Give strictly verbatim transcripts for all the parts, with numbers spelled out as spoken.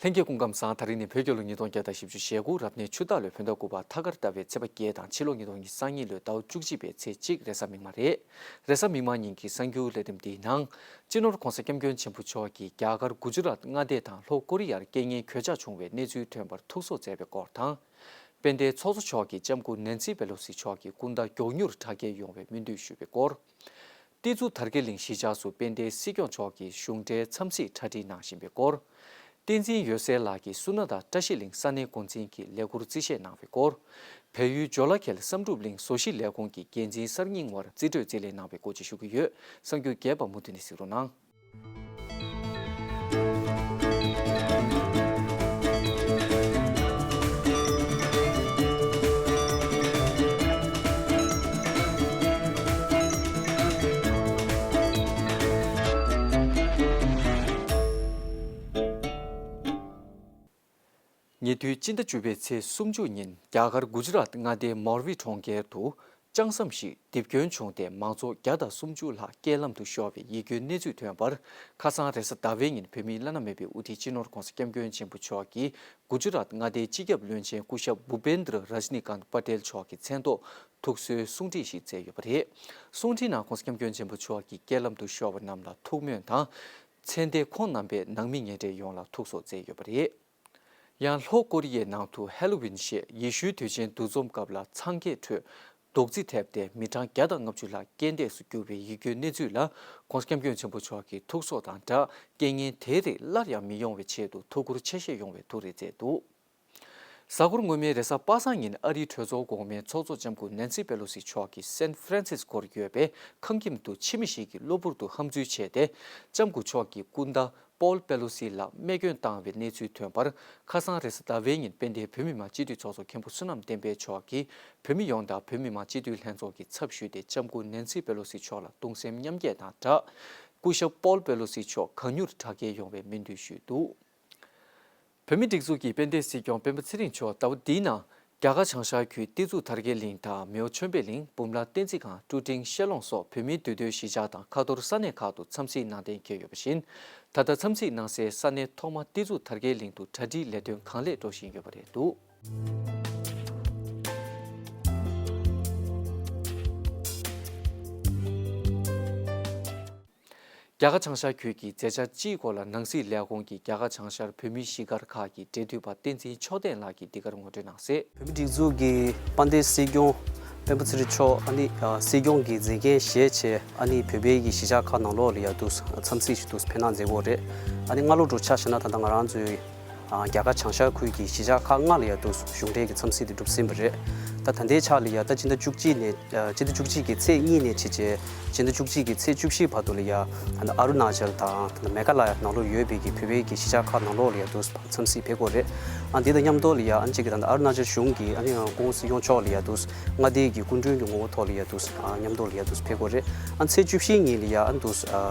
ལྷན་རྒྱས་སྐུ་ཁམས་བཟང་། ད་རིང་ནི་བོད་རྒྱལ་ལོ་ཉིས་སྟོང་བརྒྱ་དང་བཞི་བཅུ་ཞེ་དགུ་རབ་གནས་ཆུ་སྟག་ལོའི་བོད་ཟླ་དགུ་པ་ཐ་སྐར་ཟླ་བའི་ཚེས་པ་བརྒྱད་དང་ཕྱི་ལོ་ཉིས་སྟོང་ཉི་ཤུ་རྩ་གཉིས་ལོའི་ཟླ་བ་བཅུ་གཅིག་པའི་ཚེས་གཅིག་རེས་གཟའ་མིག་དམར་རེད། རེས་གཟའ་མིག་དམར་ཉིན་གྱི་གསར་འགྱུར་ལས་རིམ་འདིའི་ནང་། སྤྱི་ནོར་༧གོང་ས་༧སྐྱབས་མགོན་ཆེན་པོ་མཆོག་གིས་རྒྱ་གར་གུ་ཇི་རཱཏ་མངའ་སྡེ་དང་ལྷོ་ཀོ་རི་ཡར་རྐྱེན་ངན་གོད་ཆག་བྱུང་བའི་གནས་ཚུལ་ཐོན་པར་ཐུགས་གསོ་མཛད་པའི་སྐོར་དང་། དཔལ་ལྡན་ཚོགས་གཙོ་མཆོག་གིས་ལྕམ་སྐུ་ནན་སི་པེ་ལོ་སི་མཆོག་གི་སྐུ་ཟླ་མགྱོགས་མྱུར་དྲག་སྐྱེད་ཡོང་བའི་སྨོན་འདུན་ཞུས་པའི་སྐོར། ཏི་ཙུ་དར་རྒྱས་གླིང་གཞིས་ཆགས་སུ་དཔལ་ལྡན་སྲིད་སྐྱོང་མཆོག་གིས་གཞུང་འབྲེལ་འཚམས་གཟིགས་གྲ་སྒྲིག་གནང་བཞིན་པའི་སྐོར། བསྟན་འཛིན་འོད་ཟེར་ལགས་ཀྱིས་སུ་ན་དང་བཀྲ་ཤིས་གླིང་ས་གནས་འགོ་འཛིན་གྱི་ལས་འཁུར་རྩིས་བཞེས་གནང་བའི་སྐོར། བལ་ཡུལ་ཇོ་ལ་ཁེལ་བསམ་གྲུབ་གླིང་བཟོ་ཞིང་ལས་ཁུངས་ཀྱི་འགན་འཛིན་གསར་རྙིང་བར་རྩིས་སྤྲོད་རྩིས་ལེན་གནང་བའི་སྐོར་བཅས་ཞུ་གི་ཡོད། གསར་འགྱུར་རྒྱས་པ་མུ་མཐུད་ནས་གཟིགས་རོགས་གནང་། ཉེ་དུས་སྤྱི་ཟླ་བཅུ་པའི་ཚེས་སུམ་ཅུ་ཉིན་རྒྱ་གར་གུ་ཇི་རཱཏ་མངའ་སྡེའི་མོར་བི་གྲོང་ཁྱེར་དུ་ལྕང་ཟམ་ཞིག་རྡིབ་སྐྱོན་བྱུང་སྟེ་མང་ཚོགས་བརྒྱ་དང་སུམ་ཅུ་ལྷག་རྐྱེན་ལམ་དུ་ཤོར་བའི་ཡིད་སྐྱོའི་གནས་ཚུལ་ཐོན་པར། ཁ་སང་རེས་གཟའ་ཟླ་བའི་ཉིན་བོད་མིའི་བླ་ན་མེད་པའི་དབུ་ཁྲིད་སྤྱི་ནོར་༧གོང་ས་༧སྐྱབས་མགོན་ཆེན་པོ་མཆོག་གིས་གུ་ཇི་རཱཏ་མངའ་སྡེའི་སྤྱི་ཁྱབ་བློན་ཆེན་སྐུ་ཞབས་བྷུ་པེན་དྲ་ར་ཇི་ནི་ཀཱནྟ་པ་ཏེལ་མཆོག་གི་མཚན་ཐོག་ཐུགས་གསོའི་གསུང་འཕྲིན་ཞིག་བསྩལ་ཡོད་པ་རེད། གསུང་འཕྲིན་ནང་༧གོང་ས་༧སྐྱབས་མགོན་ཆེན་པོ་མཆོག་གིས་རྐྱེན་ལམ་དུ་ཤོར་བ་རྣམས་ལ་ཐུགས་སྨོན་དང་། མཚན་དེ་ཁོང་རྣམ་པའི་ནང་མི་ཉེ་འབྲེལ་ཡོངས་ལ་ཐུགས་གསོ་བསྩལ་ཡོད་པ་རེད། ཡང་ལྷོ་ཀོ་རི་ཡའི་ནང་དུ་ཧེ་ལོ་ཝིན་ཞེས་ཡེ་ཤུའི་དུས་ཆེན་འདུ་འཛོམས་སྐབས་ལ་འཚང་ཁའི་ཁྲོད་རྡོག་རྫིས་ཐེབས་ཏེ་མི་གྲངས་བརྒྱ་དང་ལྔ་བཅུ་ལྷག་རྐྱེན་འདས་སུ་གྱུར་བའི་ཡིད་སྐྱོའི་གནས་ཚུལ་ལ་༧གོང་ས་༧སྐྱབས་མགོན་ཆེན་པོ་མཆོག་གིས་ཐུགས་གསོ་དང་སྦྲགས། རྐྱེན་ངན་དེའི་རིགས་སླར་ཡང་མི་ཡོང་བའི་ཆེད་དུ་ཐུགས་ཁུར་ཆེ་བཞེས་ཡོང་བའི་ཐུགས་རེ་མཛད་འདུག། གཟའ་འཁོར་སྔོན་མའི་རེས་གཟའ་པ་སངས་ཉིན་ཨ་རིའི་གྲོས་ཚོགས་གོང་མའི་ཚོགས་གཙོ་ལྕམ་སྐུ་ནན་སི་པེ་ལོ་སི་མཆོག་གིས་སན་ཧྥ་རན་སིས་ཀོར་ཡོད་པའི་ཁང་ཁྱིམ་དུ་ཕྱི་མི་ཞིག་གིས་གློ་བུར་དུ་ཧམ་འཛུལ་བྱས་ཏེ། ལྕམ་སྐུ་མཆོག་གི་སྐུ་ཟླ་པོལ་པེ་ལོ་སི་ལ་རྨས་སྐྱོན་བཏང་བའི་གནས་ཚུལ་ཐོན་པར། ཁ་སང་རེས་གཟའ་ཟླ་བའི་ཉིན་དཔལ་ལྡན་བོད་མི་མང་སྤྱི་འཐུས་ཚོགས་གཙོ་མཁན་པོ་བསོད་ནམས་བསྟན་འཕེལ་མཆོག་གིས་བོད་མི་ཡོངས་དང་བོད་མི་མང་སྤྱི་འཐུས་ལྷན་ཚོགས་ཀྱི་ཚབ་ཞུས་ཏེ་ལྕམ་སྐུ་ནན་སི་པེ་ལོ་སི་མཆོག་ལ་གདུང་སེམས་མཉམ་སྐྱེད་དང་སྦྲགས། སྐུ་ཞབས་པོལ་པེ་ལོ་སི་མཆོག་གང་མྱུར་དྲག་སྐྱེད་ཡོང་བའི་སྨོན་འདུན་ཞུས་འདུག། བོད་མིའི་སྒྲིག་འཛུགས་ཀྱི་དཔལ་ལྡན་སྲིད་སྐྱོང་སྤེན་པ་ཚེ་རིང་མཆོག་ཟླ་བ་འདིའི་ནང་རྒྱ་གར་བྱང་ཤར་ཁུལ་ཏི་ཙུ་དར་རྒྱས་གླིང་དང་མེའོ་ཆོས་འཕེལ་གླིང་། འབུམ་རམས་བསྟན་འཛིན་ཁང་། ཀྲུ་ཀྲིང་ཤེ་ལོང་སོགས་བོད་མིའི་འདུས་སྡོད་གཞིས་ཆགས་དང་ཁ་ཐོར་ས་གནས་ཁག་ཏུ་འཚམས་གཟིགས་གནང་གཏན་འཁེལ་ཡོད་པ་བཞིན། ད་ལྟ་འཚམས་གཟིགས་གནང་སའི་ས་གནས་ཐོག་མ་ཏི་ཙུ་དར་རྒྱས་གླིང་དུ་གྲ་སྒྲིག་ལས་དོན་གང་ལེགས་འགྲོ་བཞིན་ཡོད་པ་རེད་འདུག། རྒྱ་གར་བྱང་ཤར་ཁུལ་གྱི་མཛད་འཆར་སྤྱིའི་སྐོར་ལ་ནང་སྲིད་ལས་ཁུངས་ཀྱི་རྒྱ་གར་བྱང་ཤར་བོད་མིའི་གཞིས་སྒར་ཁག་གི་འབྲེལ་མཐུད་པ་བསྟན་འཛིན་ཆོས་ལྡན་ལགས་ཀྱིས་འདི་གར་ངོ་སྤྲོད་གནང་གསལ། བོད་མིའི་སྒྲིག་འཛུགས་ཀྱི་དཔལ་ལྡན་སྲིད་སྐྱོང་སྤེན་པ་ཚེ་རིང་མཆོག་ཨ་ནི་སྲིད་སྐྱོང་གི་མཛད་འགན་བཞེས་བྱས་ཨ་ནི་བོད་པའི་གི་གཞིས་ཆགས་ཁག་ནང་ལོགས་ལ་ཡ་འདུག་འཚམས་གཟིགས་ཤིག་འདུག་ཕེབས་གནང་མཛད་ཡོད་རེད། ཨ་ནི་སྔ་ལོ་འདྲ་ཆ་བཞག་ན་ད་ལྟ་ང་རང་ཚོའི་རྒྱ་གར་བྱང་ཤར་ཁུལ་གྱི་གཞིས་ཆགས་ཁག་ལྔ་ལ་ཡ་འདུག་གཞུང་འབྲེལ་གྱི་འཚམས་གཟིགས་དེ་གྲུབ་ཟིན་པ་རེད། ད་ད་ལྟའི་ཆ་ལ་ཡ་ད་སྤྱི་ཟླ་བཅུ་གཅིག་ནས་སྤྱི་ཟླ་བཅུ་གཅིག་གི་ཚེས་གཉིས་ནས་བྱས་རྗེས་སྤྱི་ཟླ་བཅུ་གཅིག་གི་ཚེས་བཅུ་བཞི་བར་དུ་ལ་ཡ་ད་ལྟ་ཨ་རུ་ན་ཅལ་དང་ད་ལྟ་མེ་ག་ལ་ཡ་ནང་ལོགས་ཡོད་པའི་གི་བོད་པའི་གི་གཞིས་ཆགས་ཁག་ནང་ལོགས་ལ་ཡ་འདུག་འཚམས་གཟིགས་ཕེབས་ཀྱི་ཡོད་རེད། ཨ་འདི་དང་མཉམ་དུ་ལ་ཡ་ཨ་ནི་གཅིག་གི་ད་ལྟ་ཨ་རུ་ན་ཅལ་གཞུང་གི་ཨ་ནི་སྐུ་ངོ་སྲིད་སྐྱོང་མཆོག་ལ་ཡ་འདུག་མངའ་སྡེའི་གི་སྐུ་མགྲོན་གྱི་ངོ་བོ་ཐོག་ལ་ཡ་འདུག་མཉམ་དུ་ལ་ཡ་འདུག་ཕེབས་ཀྱི་ཡོད་རེད། ཨ་ཚེས་བཅུ་བཞི་ཉིན་ལ་ཡ་ཨ་འདུག་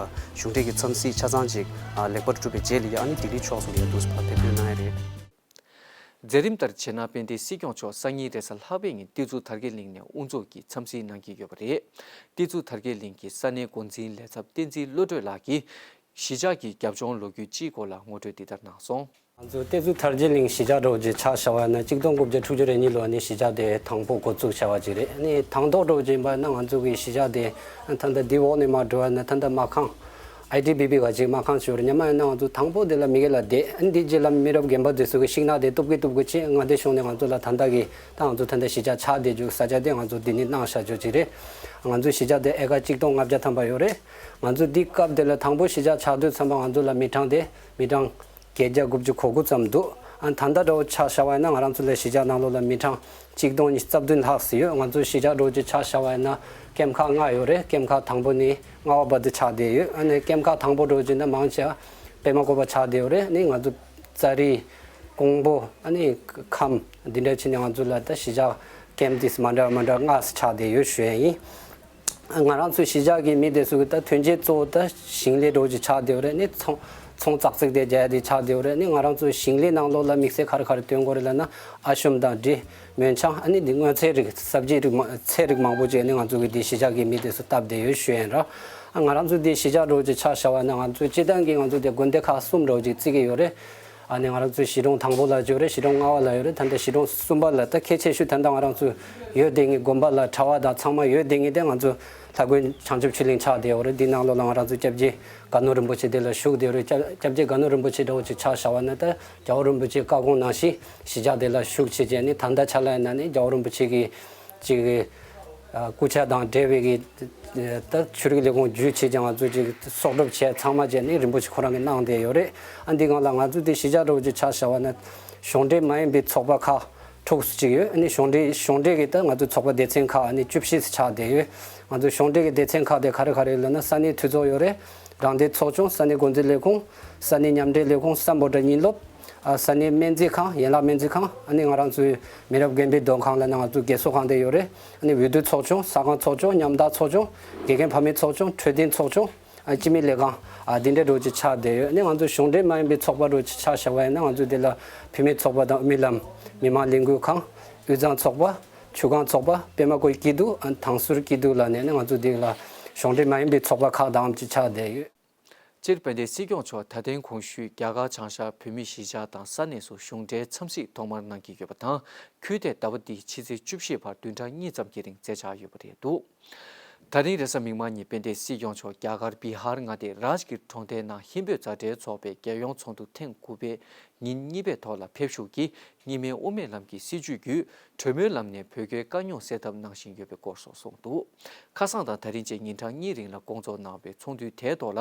གཞུང་འབྲེལ་གྱི་འཚམས་གཟིགས་ཆ་ཚང་ཅིག་ལེགས་པར་གྲུབ་པའི་རྗེས་ལ་ཡ་ཨ་ནི་ལྡི་ལི་ཕྱོགས་སུ་ལ་ཡ་འདུག་ཕེབས་ཐོན་གནང་ཡ་རེད། མཛད་རིམ་ལྟར་བྱས་ན་དཔལ་ལྡན་སྲིད་སྐྱོང་མཆོག་སང་ཉིན་རེས་གཟའ་ལྷག་པའི་ཉིན་ཏི་ཙུ་དར་རྒྱས་གླིང་ནས་དབུ་འཛུགས་ཀྱིས་འཚམས་གཟིགས་གནང་གི་ཡོད་པ་རེད། ཏི་ཙུ་དར་རྒྱས་གླིང་གི་ས་གནས་འགོ་འཛིན་ལས་ཚབ་བསྟན་འཛིན་བློ་གྲོས་ལགས་ཀྱིས་གཞིས་ཆགས་ཀྱི་རྒྱབ་ལྗོངས་ལོ་རྒྱུས་སྤྱིའི་སྐོར་ལ་ངོ་སྤྲོད་འདི་ལྟར་གནང་སོང་། ང་ཚོ་ཏི་ཙུ་དར་རྒྱས་གླིང་གཞིས་ཆགས་འདྲ་བོ་ཅིག་ཆ་བཞག་པ་ཡིན་ན་གཅིག་སྟོང་དགུ་བརྒྱ་དྲུག་ཅུ་རེ་གཉིས་ལོ་ནས་གཞིས་ཆགས་དེ་དང་པོ་འགོ་བཙུགས་བྱ་བ་ཅིག་རེད། ཨ་ནི་དང་ཐོག་འདྲ་བོ་ཅིག་ཡིན་པ་ཡིན་ན་ང་ཚོ་གི་གཞིས་ཆགས་དེ་ད་ལྟ་འདི་འོག་ནས་མར་འགྲོ་བ་ཡིན་ན་ད་ལྟ་མ་ཁང་། ཨའི་ཊི་བི་བི་བ་ཅིག་མ་ཁང་ཞུ་རེད། ཉི་མ་ཡིན་ན་ང་ཚོ་དང་པོ་དེ་ལ་མི་སྒེར་ལ་བསྡད། ཨ་ནི་འདི་རྗེས་ལ་མི་རབས་རྒན་པ་དེ་ཚོ་གི་ཤིང་ནགས་དེ་གཏུབ་ཀྱི་གཏུབ་ཀྱི་བྱས། མངའ་སྡེ་གཞུང་ནས་ང་ཚོ་ལ་ད་ལྟ་གི་ད་ང་ཚོ་ད་ལྟ་གཞིས་ཆགས་ཆགས་བསྡད་རྒྱུ་ས་ཆ་དེ་ང་ཚོ་འདི་ནས་གནང་བཞག་རྒྱུ་ཅིག་རེད། ང་ཚོ་གཞིས་ཆགས་དེ་ཨེ་ཀར་གཅིག་སྟོང་ལྔ་བརྒྱ་ཐམ་པ་ཡོད་རེད། ང་ཚོ་འདི་སྐབས་དེ་ལ་དང་པོ་གཞིས་ཆགས་ཆགས་དུས་ཙམ་པ་ང་ཚོ་ལ་མི་གྲངས་དེ་མི་གྲངས་བརྒྱད་བརྒྱ་དགུ་བཅུ་གོ་དགུ་ཙམ་འདུག་ཨ་ད་ལྟ་འདྲ་བོ་ཆ་བཞག་པ་ཡིན་ན་ང་རང་ཚོ་ལ་གཞིས་ཆགས་ནང་ལོགས་ལ་མི་གྲངས་གཅིག་སྟོང་ཉི་ཤུ་རྩ་བདུན་ལྷག་ཙམ་ཡོད། ང་ཚོ་གཞིས་ཆགས་འདྲ་བོ་ཅིག་ཆ་བཞག་པ་ཡིན་ན་ཀེམ་ཁག་ལྔ་ཡོད་རེད། ཀེམ་ཁག་དང་པོ་ནས་ལྔ་པ་བར་དུ་ཆགས་བསྡད་ཡོད། ཨ་ནི་ཀེམ་ཁག་དང་པོ་འདྲ་བོ་ཅིག་ན་མང་ཆེ་བ་པད་མ་བཀོད་པ་ཆགས་བསྡད་ཡོད་རེད། ཨ་ནི་ང་ཚོ་ཙཱ་རི་ཀོང་པོ་ཨ་ནི་ཁམས་འདི་འདྲ་ཕྱིན་ནས་ང་ཚོ་ལ་ད་གཞིས་ཆགས་ཀེམ་དེ་མ་འདྲ་མ་འདྲ་ལྔ་ཙམ་ཆགས་བསྡད་ཡོད་ཞུ་ཡ་ཡིན། ང་རང་ཚོའི་གཞིས་ཆགས་ཀྱི་མི་དེ་ཚོ་གི་ད་ཐོན་སྐྱེད་གཙོ་བོ་ད་ཞིང་ལས་འདྲ་བོ་ཅིག་ཆགས་བསྡད་ཡོད་རེད། ཨ་ནི་ཚོང་ཚོང་ཙག་ཙིག་དེ་རྒྱག་ཡ་དེ་ཆགས་བསྡད་ཡོད་རེད། ཨ་ནི་ང་རང་ཚོའི་ཞིང་ལས་ནང་ལོགས་ལ་དམིགས་བསལ་ག་རེ་ག་རེ་སྟོན་དགོས་རེད་ལབ་ན་ཨ་ཤོམ་དང་འབྲི། མོན་ཆང་ཨ་ནི་འདི་སྔོ་ཚལ་རིགས་སབ་ཇི་རིགས་མ་ཚལ་རིགས་མང་པོ་ཅིག་ཨ་ནི་ང་ཚོ་གི་འདི་གཞིས་ཆགས་ཀྱི་མི་དེ་ཚོ་བཏབ་བསྡད་ཡོད་ཞུ་ཡིན་ར། ཨ་ང་རང་ཚོ་འདི་གཞིས་ཆགས་འདྲ་བོ་ཅིག་ཆ་བཞག་པ་ན་ང་ཚོ་སྤྱིར་བཏང་གི་ང་ཚོ་འདི་དགོན་སྡེ་ཁག་གསུམ་འདྲ་བོ་ཅིག་བརྩི་གི་ཡོད་རེད། ཨ་ནི་ང་རང་ཚོའི་གཞིས་གྲོང་དང་པོ་ལ་ཡོད་རེད། གཞིས་གྲོང་ལྔ་པ་ལ་ཡོད་རེད། ད་ལྟ་གཞིས་གྲོང་གསུམ་པ་ལ་ད་གལ་ཆེ་ཤོས་ད་ལྟ་ང་རང་ཚོ་ཡོད་བསྡད་མཁན་དགོན་པ་ལ་གྲྭ་བ་དང་ཚང་མ་ཡོད་བསྡད་མཁན་དེ་ང་ཚོ་ལྷ་དགོན་བྱང་ཆུབ་ཆོས་གླིང་ཆགས་བསྡད་ཡོད་རེད། འདི་ནང་ལོགས་ལ་ང་རང་ཚོ་སྐྱབས་རྗེ་དགའ་ནོར་རིན་པོ་ཆེ་དེ་ལ་བཞུགས་བསྡད་ཡོད་རེད། སྐྱབས་སྐྱབས་རྗེ་དགའ་ནོར་རིན་པོ་ཆེ་འདྲ་བོ་ཅིག་ཆ་བཞག་པ་ན་ད་རྒྱལ་བ་རིན་པོ་ཆེ་བཀའ་དགོངས་ནང་བཞིན་གཞིས་ཆགས་དེ་ལ་བཞུགས་བྱས་བྱས་ནས་ད་ལྟ་ཆ་ལ་ཡིན་ན་ནི་རྒྱལ་བ་རིན་པོ་ཆེ་གི་ཅིག་གི་ཨ་སྐུ་ཕྱྭ་དང་འབྲེལ་བའི་གི་ད་ཆོས་རིག་ལས་ཁུངས་བརྒྱུད་བྱས་ཀྱང་ང་ཚོ་ཅིག་གསོག་སྒྲུབ་བྱས་ཚང་མ་བྱས་ནས་རིན་པོ་ཆེ་ཁོ་རང་གིས་གནང་བསྡད་ཡོད་རེད། ཨ་འདི་སྒང་ལ་ང་ཚོ་དེ་གཞིས་ཆགས་འདྲ་བོ་ཅིག་ཆ་བཞག་པ་ན་གཞུང་འབྲེལ་མ་ཡིན་པའི་ཚོགས་པ་ཁག་དྲུག་ཅིག་ཡོད། ཨ་ནི་གཞུང་འབྲེལ་གཞུང་འབྲེལ་གྱི་ད་ང་ཚོའི་ཚོགས་པ་སྡེ་ཚན་ཁག་ཨ་ནི་བཅུ་བཞི་ཆགས་བསྡད་ཡོད། ང་ཚོའི་གཞུང་འབྲེལ་གྱི་སྡེ་ཚན་ཁག་དེ་ག་རེ་ག་རེ་ཡོད་ལབ་ན་ས་གནས་འཐུས་ཚོགས་ཡོད་རེད། རང་བདེན་ཚོགས་ཆུང་། ས་གནས་འགོ་འཛིན་ལས་ཁུངས། ས་གནས་མཉམ་འབྲེལ་ལས་ཁུངས། སམ་བྷོ་ཊ་བརྙན་སློབ། ཨ་ས་གནས་སྨན་རྩིས་ཁང་། ཡན་ལག་སྨན་རྩིས་ཁང་། ཨ་ནི་ང་རང་ཚོའི་མི་རབས་རྒན་པའི་སྡོད་ཁང་ལབ་ན་ང་ཚོའི་རྒས་གསོ་ཁང་དེ་ཡོད་རེད། ཨ་ནི་འོས་བསྡུ་ཚོགས་ཆུང་། ས་ཁང་ཚོགས་ཆུང་། ཉམ་ཐག་ཚོགས་ཆུང་། དགེ་རྒན་ཕ་མའི་ཚོགས་ཆུང་། འཕྲོད་བསྟེན་ཚོགས་ཆུང་། ཨ་སྤྱི་མི་ལས་ཁང་། ཨ་འདི་འདྲ་འདྲ་བོ་ཅིག་ཆགས་བསྡད་ཡོད། ཨ་ནི་ང་ཚོ་གཞུང་འབྲེལ་མ་ཡིན་པའི་ཚོགས་པ་འདྲ་བོ་ཅིག་ཆ་བཞག་པ་ཡིན་ན་ང་ཚོ་འདི་ལ་བུད་མེད་ཚོགས་པ་དང་དབུ་མའི་ལམ། མི་མང་ལས་འགུལ་ཁང་། དབུས་གཙང་ཚོགས་པ། ཆུ་སྒང་ཚོགས་པ། པད་མ་བཀོད་སྐྱིད་སྡུག་ཨ་དྭངས་ཟུར་སྐྱིད་སྡུག་ལབ་ནས་ནི་ང་ཚོ་འདི་ལ་གཞུང་འབྲེལ་མ་ཡིན་པའི་ཚོགས་པ་ཁག་དང་ཅིག་ཆགས་བསྡད་ཡོད། སྤྱིར་དཔལ་ལྡན་སྲིད་སྐྱོང་མཆོག་ད་ཐེངས་གོང་ཞུས་རྒྱ་གར་བྱང་ཤར་བོད་མིའི་གཞིས་ཆགས་དང་ས་གནས་སུ་གཞུང་འབྲེལ་འཚམས་གཟིགས་ཐོག་མར་གནང་གི་ཡོད་པ་དང་། ཁུལ་དེར་ཟླ་བ་འདིའི་ཕྱི་ཚེས་བཅུ་བཞི་བར་བདུན་ཕྲག་གཉིས་ཙམ་གྱི་རིང་མཛད་འཆར་ཡོད་པ་རེད་འདུག་ད་རིང་རེས་གཟའ་མིག་དམར་ཉིན་དཔལ་ལྡན་སྲིད་སྐྱོང་མཆོག་རྒྱ་གར་བི་ཧར་མངའ་སྡེ་རཱཇ་གིར་གྲོང་རྡལ་ནང་ཧིན་བོད་མཛའ་འབྲེལ་ཚོགས་པའི་རྒྱལ་ཡོངས་ཚོགས་འདུ་ཐེངས་དགུ་པའི་ཉིན་གཉིས་པའི་ཐོག་ལ་ཕེབས་བཞུགས་ཀྱིས་གཉིས་སྨན་དབུ་མའི་ལམ་གྱི་སྲིད་བྱུས་བརྒྱུད་གྲོས་མོལ་ལམ་ནས་བོད་སྐྱོད་དཀའ་རྙོག་སེལ་ཐབས་གནང་བཞིན་ཡོད་པའི་སྐོར་སོགས་གསུངས་འདུག་ཁ་སང་དང་ད་རིང་བཅས་ཉིན་གྲངས་གཉིས་རིང་ལ་སྐོང་ཚོགས་གནང་བའི་ཚོགས་འདུའི་དེའི་ཐོག་ལ་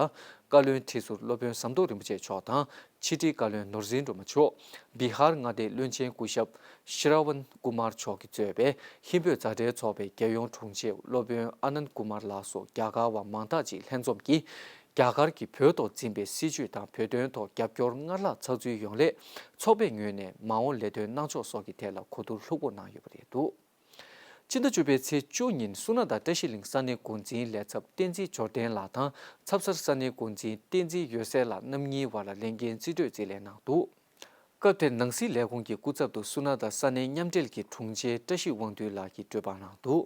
བཀའ་བློན་ཁྲི་ཟུར་སློབ་དཔོན་ཟམ་གདོང་རིན་པོ་ཆེ་མཆོག་དང་། ཕྱི་དྲིལ་བཀའ་བློན་ནོར་འཛིན་སྒྲོལ་མ་མཆོག་བི་ཧར་མངའ་སྡེའི་བློན་ཆེན་སྐུ་ཞབས་ཤི་ར་ཝན་ཀུ་མར་མཆོག་གིས་གཙོས་པའི་ཧིན་བོད་མཛའ་འབྲེལ་ཚོགས་པའི་རྒྱལ་ཡོངས་དྲུང་ཆེ་སློབ་དཔོན་ཨ་ནན་ཀུ་མར་ལགས་སོགས་རྒྱ་གར་བ་མང་དག་ཅིག་ལྷན་འཛོམས་ཀྱིས། རྒྱ་གར་གྱིས་བོད་ཐོག་འཛིན་པའི་སྲིད་བྱུས་དང་བོད་དོན་ཐོག་རྒྱབ་སྐྱོར་སྔར་ལྷག་ཚགས་ཚུད་ཡོང་སླད། ཚོགས་པའི་ངོས་ནས་མ་འོངས་ལས་དོན་གནང་ཕྱོགས་སོགས་ཀྱི་ཐད་ལ་གོ་བསྡུར་ལྷུག་པོ་གནང་ཡོད་པ་རེད་འདུག་སྤྱི་ཟླ་བཅུ་པའི་ཚེས་བཅུ་ཉིན་སུ་ན་དང་བཀྲ་ཤིས་གླིང་ས་གནས་འགོ་འཛིན་ལས་ཚབ་བསྟན་འཛིན་འབྱོར་ལྡན་ལགས་དང་ཚབ་གསར་ས་གནས་འགོ་འཛིན་བསྟན་འཛིན་ཡོད་སྲས་ལགས་རྣམ་གཉིས་བར་ལ་ལས་འགན་རྩིས་སྤྲོད་རྩིས་ལེན་གནང་འདུག་སྐབས་དེར་ནང་སྲིད་ལས་ཁུངས་ཀྱི་སྐུ་ཚབ་ཏུ་སུ་ན་དང་ས་གནས་མཉམ་འབྲེལ་གྱི་དྲུང་ཆེ་བཀྲ་ཤིས་དབང་འདུས་ལགས་ཀྱིས་གྲོས་པ་གནང་འདུག་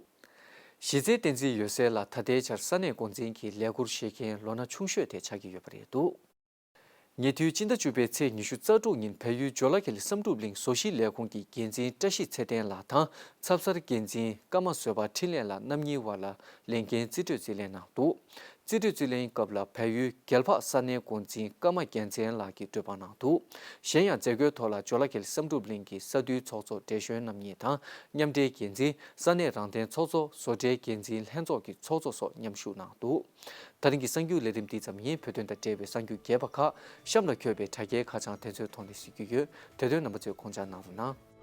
གཞི་རྩའི་བསྟན་འཛིན་ཡོད་སྲས་ལགས་ད་ལྟའི་ཆར་ས་གནས་འགོ་འཛིན་གྱི་ལས་འཁུར་བཞེས་མཁན་ལོ་ན་ཆུང་ཤོས་དེ་ཆགས་ཀྱི་ཡོད་པ་རེད་འདུག་ཉེ་དུས་སྤྱི་ཟླ་བཅུ་པའི་ཚེས་ཉི་ཤུ་རྩ་དྲུག་ཉིན་བལ་ཡུལ་ཇོ་ལ་ཁེལ་བསམ་གྲུབ་གླིང་བཟོ་ཞིང་ལས་ཁུངས་ཀྱི་འགན་འཛིན་བཀྲ་ཤིས་ཚེ་བརྟན་ལགས་དང་ཚབ་གསར་འགན་འཛིན་ཀརྨ་བཟོད་པ་འཕྲིན་ལས་ལགས་རྣམ་གཉིས་བར་ལ་ལས་འགན་རྩིས་སྤྲོད་རྩིས་ལེན་གནང་འདུག་རྩིས་སྤྲོད་རྩིས་ལེན་སྐབས་ལ་བལ་ཡུལ་རྒྱལ་འཕགས་ས་གནས་འགོ་འཛིན་ཀརྨ་རྒྱལ་མཚན་ལགས་ཀྱིས་གྲོས་པ་གནང་འདུག་གཞན་ཡང་མཛད་སྒོའི་ཐོག་ལ་ཇོ་ལ་ཁེལ་བསམ་གྲུབ་གླིང་གི་ས་འཐུས་ཚོགས་གཙོ་བགྲེས་གཞོན་རྣམ་གཉིས་དང་མཉམ་འབྲེལ་འགན་འཛིན་ས་གནས་རང་བདེན་ཚོགས་གཙོ་བཟོ་གྲྭའི་འགན་འཛིན་ལྷན་ཚོགས་ཀྱི་ཚོགས་གཙོ་སོགས་མཉམ་ཞུགས་གནང་འདུག་ད་རིང་གི་གསར་འགྱུར་ལས་རིམ་འདི་ཙམ་ཡིན། བོད་དོན་དང་འབྲེལ་བའི་གསར་འགྱུར་རྒྱས་པ་ཁག་གཤམ་ལ་འཁོད་པའི་དྲ་རྒྱའི་ཁ་བྱང་དེ་ཚོའི་ཐོག་ནས་གཟིགས་རྒྱུ་ཡོད། དེ་དོན་རྣམ་པ་ཚོས་དགོངས་འཇགས་གནང་རོགས་གནང་།